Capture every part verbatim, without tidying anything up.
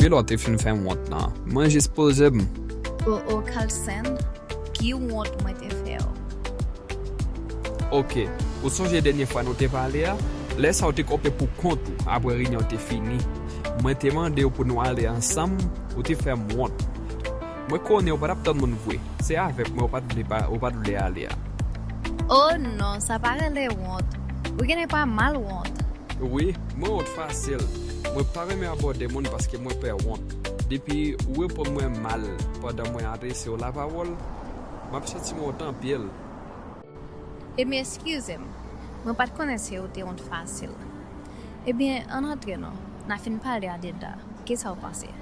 Kilè w te fin fè m wont lan? Mwen jis poze m. O, o, Carlsen, ki wont mwen te fè w? Ok, ou sonje dènye fwa nou te pale a? Lè sa a w te kanpe pou kont ou apre reyinyon te fini. Mwen te mande w pou nou ale ansanm, ou te fè m wont. Mwen konnen ou pa t ap tann moun vre. Se avèk mwen ou pa t vle pa, ou pa t vle ale a. Oh non, sa pa rele wont. Ou genlè pa mal wont. Wi, mwen wont fasil. Mwen pa renmen abòde moun paske mwen pè wont. Depi ou reponn mwen mal pandan mwen adrese w lapawòl, m ap santi m wont anpil. Ebyen, eskize m. Mwen pa t konnen si ou te wont fasil. Ebyen, ann antre non. N a fin pale a Deda. Kisa w panse?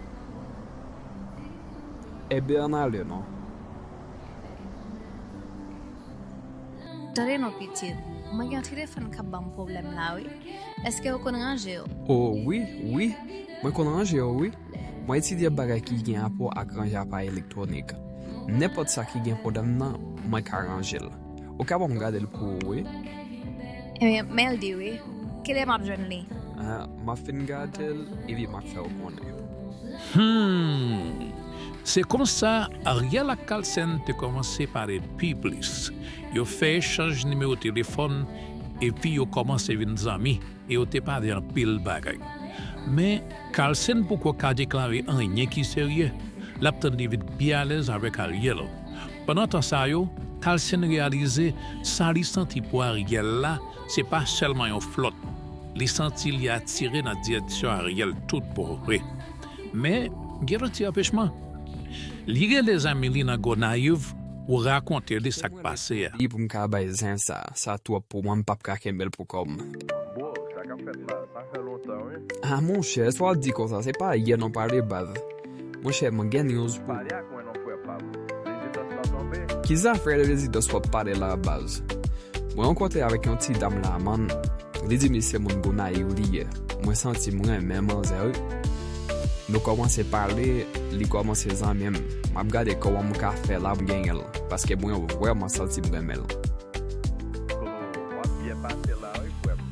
Ebyen, ann ale non. Tande non pitit, mwen gen yon telefòn k ap ban m pwoblèm la wi. Èske ou konn ranje yo? O wi, wi, mwen konn ranje yo wi. Mwen etidye bagay ki gen rapò ak ranje aparèy elektwonik. Nenpòt sa ki gen pwoblèm nan, mwen ka ranje l. Ou ka ban m gade l pou ou wi. Ebyen, men l di wi. Kilè m ap jwenn li? Ah, m ap fin gade l, epi m ap fè w konnen. Hmm. Se konsa, Ariel ak Carlsen te kòmanse pale pi plis. Yo fè echanj nimewo telefòn, epi yo kòmanse vin zanmi, e yo te pale anpil bagay. Men, Carlsen poko ka deklare anyen ki serye. L ap tann li vin pi alèz avèk Ariel. Pandan tan sa yo, Carlsen reyalize sa li santi pou Ariel la, se pa sèlman yon flòt. Li santi li atire nan direksyon Ariel tout bon vre. Men, gen yon ti anpechman. Li rele zanmi li nan Gonayiv pou rakonte li sa k pase a. Li pou m ka bay zen sa, sa twòp pou mwen, m p ap ka kenbe l pou kò m. Bro, sa k ap fèt la, sa fè lontan wi. Ah monchè, sa w ap di konsa, se pa yè nou pale baz. Monchè, mwen gen news pou. Pale ak mwen non frè pa m. Rezidans lan tonbe. Ki zafè rezidans w ap pale la baz? Mwen rankontre avèk yon ti dam la man. Li di m li se moun Gonayiv li ye. Mwen santi m renmen manzè wi. Nou kòmanse pale, li kòmanse zanmi m. M ap gade kòman m ka fè la pou m genyen l. Paske mwen vrèman santi m renmen l. Oh, w ap byen pase la wi frè m.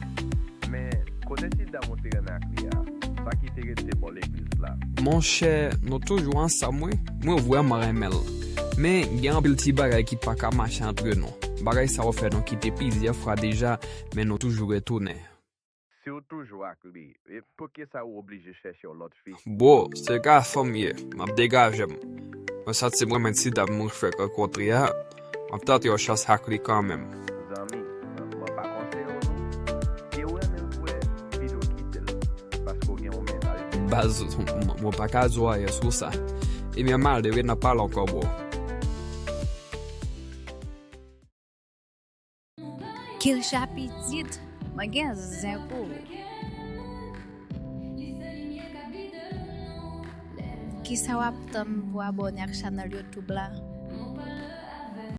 Men, kote ti dam ou te renmen ak li a? Sa ki te rete bò legliz la? Monchè, nou toujou ansanm wi. Mwen vrèman renmen l. Men, gen anpil ti bagay ki pa ka mache antre nou. Bagay sa yo fè nou kite plizyè fwa deja, men nou toujou retounen. Si w toujou ak li, e poukisa ou oblije chèche yon lòt fi? Bro, se gason m ye, m ap degaje m. Mwen santi m renmen ti dam mwen fèk rankontre a, m ap tante yon chans ak li kanmenm. Zanmi, mwen pa konseye w non. Si w renmen l vre, pito kite l, paske w gen yon mennaj deja. Baz, mwen pa ka di w anyen sou sa. Ebyen, m ale wi, n ap pale ankò, bro. Kilcha pitit, mwen gen zen pou ou. Kisa w ap tann pou abòne ak chanèl YouTube la?